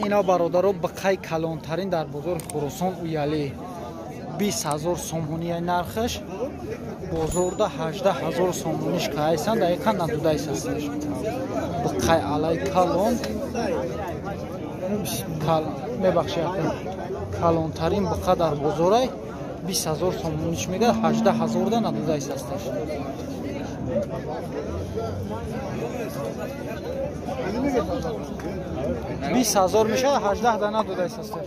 Ина бародаро бақай калонтарин дар бозори Хуросон уяли 20 000 сомонии нархаш, бозорда 18 000 сомониш кайсан, дақиқан надудайсасташ. Бақай алай калон, мебахши, калонтарин бақа дар бозорай 20 000 сомониш мега, 18 000 да надудайсасташ. 20 000 мешава, 18 да надудайсасташ.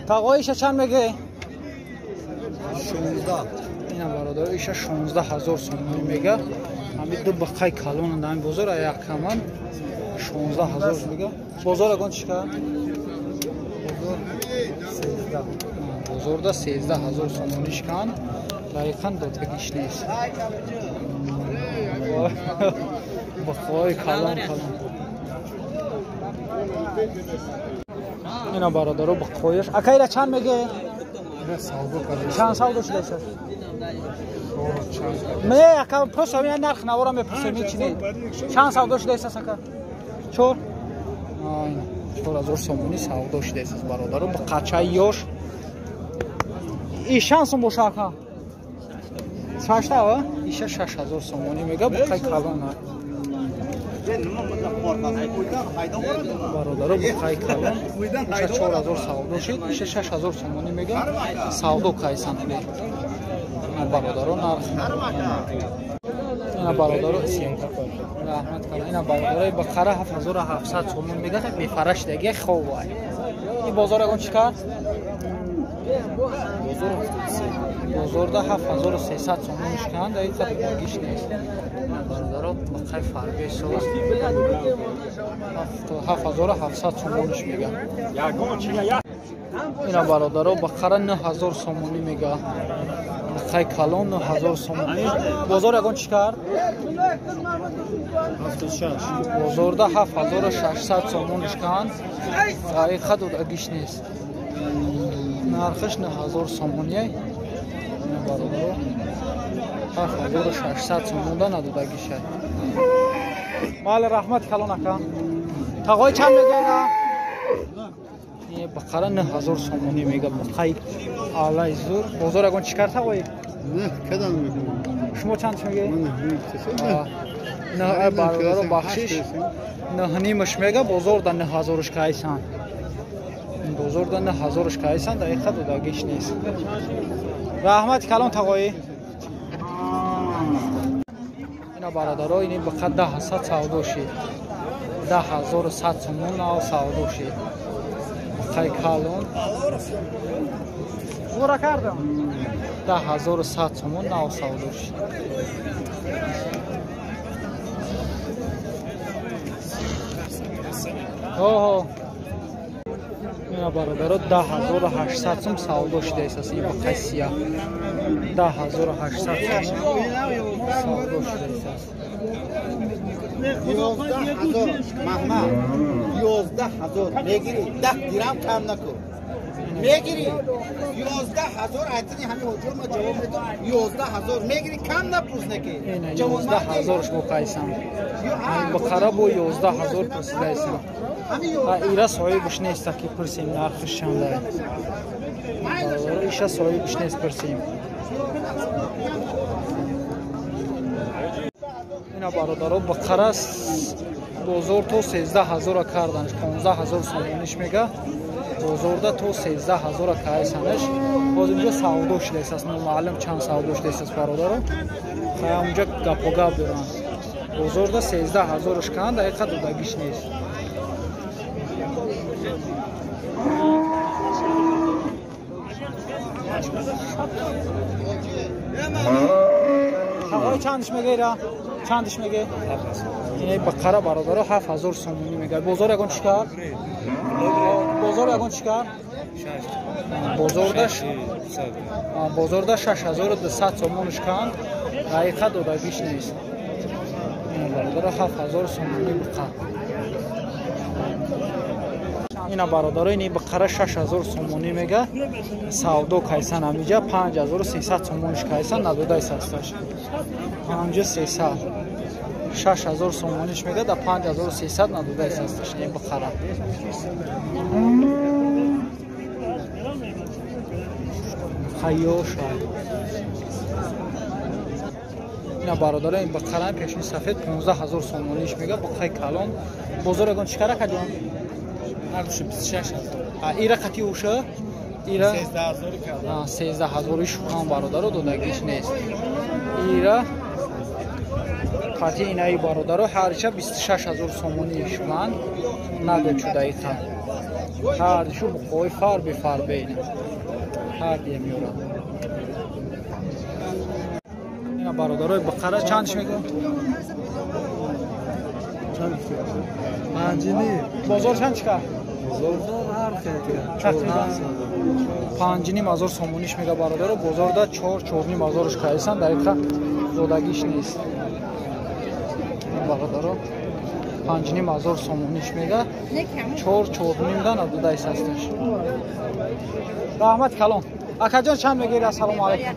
Тағоиша чанд меге? 16. Ина бародар, иша 16 000 сомонӣ мега. Ҳами ду бақай калон дар ин бозор як каман 16 000 мега. Бозор ягон чӣ кард? Бозорда 13 000 сомониш кан, дақиқан додагиш нест. Бақои калон калон. Ина бародаро, бақояш. Ака, ира чанд меге? Чанд савдо шудааст? Не, ака, просто ҳамин нарх навора мепурсем, ҳеч не. Чанд савдо шудааст, ака? Чор? 4000 сомонӣ савдо шудааст, бародаро, бақачаи ёш. И чанд сом боша, ака? Шашта, иша 6000 сомонӣ мега, бақай калон. Бародаро, бухай калон иша 4000 савдо шид, иша 6000 сомонӣ мега, савдо кайсан. Бародаро, нарх ина, бародаро, раҳмат калон. Ина бародаро, бақара 7700 сомон мега, бефараш даги ховай. И бозор ягон чӣ кард? Бозорда 7300 сомониш канд, дар дагиш нест. Бародаро, бақай фарбе соз 7700 сомониш мега. Ина бародаро, бақара 9000 сомонӣ мега, бақай калон 9000 сомонӣ. Бозор ягон чӣ кард? Бозорда 7600 сомониш канд, дақиқа додагиш нест. Нархаш 9000 сомоние, бародаро, 7600 сомонда надодагиша. Майли, раҳмати калон, ака. Тағои, чанд мегӯяд? Бақара 9000 сомонӣ мега, бақаи алай зур. Бозор ягон чӣ кард, тағои? Шумо чанд мегӯед? Бародаро, бахшиш, нӯҳнимаш мега, бозорда 9000-ш кайсан. Бозорда 9000-ш кайсан, дақиқа додагиш нест. Раҳмати калон, тағоӣ. Ина бародаро, ини бақа 10 100 савдо шид, 10 100 сомон нав савдо шид, бақаи калон. Зура кардам, 10 100 сомон нав савдо шид. Оҳо, ина бародаро, 10 800 сом савдо шудааст и бақаи сияҳ, 10 800 сом савдо шудааст. 11 000, Маҳмад, 11 000 мегирӣ, 10 дирам кам накун, мегирӣ 11 000. Айтини ҳами ҳоҷиро ма ҷавоб медам, 11 000 мегирӣ, кам напурс, неки. 11 000 шумо қайсам, бақара бо 11 000 пурсидаесам. Ира соҳибаш неста, ки пурсем нархаш чанда. Иша соҳибаш нест, пурсем. Ина бародаро, бақара бозор то 13 000-а карданш, 15 000 сомониш мега, бозорда то 13 000-а кайсанаш. Боз инҷо савдо шудааст, номаълум чанд савдо шудааст, бародаро. Ҳамунҷа гапо гап доранд. Бозорда 13 000-ш канд, дақиқа додагиш нест. Ҳавои чандш мега, ира чандш мега? Ин бақара, бародаро, 7000 сомонӣ мега. Бозор ягон чӣ кард? Бозор ягон чӣ кард? Бозорда 6200 сомонш канд, дақиқа додагиш нест. Бародаро, 7000 сомонӣ бақа. Ина бародаро, ини бақара 6000 сомонӣ мега. Савдо кайсан амиҷа 5300 сомониш кайсан надодай састаш. 5300. 6000 сомониш мега да 5300 надодай састаш ин бақара. Хайоша. Ина бародаро, ин бақара пешни сафед 15000 сомониш мега, бақаи калон. Бозор ягон чӣ кара каҷон? Ҳардушу 26000. Ира қати уша? Ира 13000 калон. 13000 шукан бародаро додагиш нест. Ира қати инаи бародаро ҳарча 26000 сомонӣ шукан надод шудаита. Ҳардушу буқои фарбе фарбе ина. Ҳардия меорад. Ина бародарои бақара чандш мегӯ? Панҷиним. Бозор чанд чика? Бозор ҳар хел. Тақрибан 5,5 ҳазор сомониш мега бародаро, бозорда 4-4,5 ҳазорш кайсан, дар иқа додагиш нест. Бародаро 5,5 ҳазор сомониш мега, 4-4,5 да надодай састаш. Раҳмат калон. Акаҷон чанд мегирӣ? Ассалому алайкум.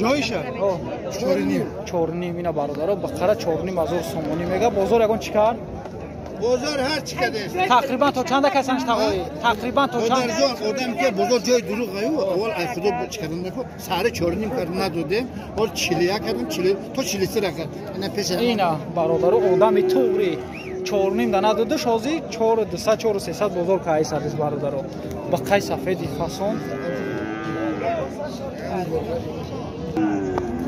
Ҷойша? 4,5. 4,5 ина бародаро, бақара 4,5 ҳазор сомонӣ мега. Бозор ягон чӣ кард? Бозор ҳар чӣ кадест. Тақрибан то чанда касанш тағоӣ? Тақрибан то чанд? Додарҷон, одам ки бозор ҷои дурӯғ аю, аввал ай худо чӣ кардан нако, саҳри 4,5 кард надодем, ҳол 41 кардем, 40 то 43 кард. Ина пеша. Ина бародаро, одами туғри 4,5 да надодаш, ҳозир 4,200, 4,300 бозор каи садис бародаро. Бақаи сафеди фасон.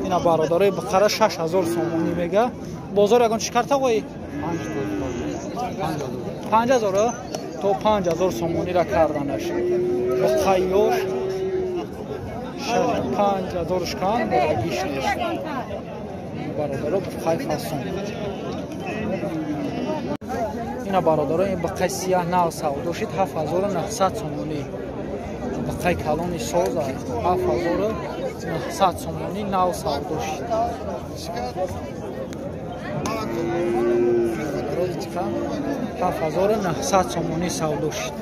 Ина бародарои бақара 6000 сомонӣ мега. Бозор ягон чӣ кард тағоӣ? 5000 то 5000 сомониро карданаш. Бақайёш 5000 шкан додагиш нест. Бародаро бақай фасон. Ина бародаро, ин бақай сияҳ нав савдо шид 7900 сомонӣ. Бақай калони соз 7900 сомонӣ нав савдо шид. 7900 сомонӣ савдо шид.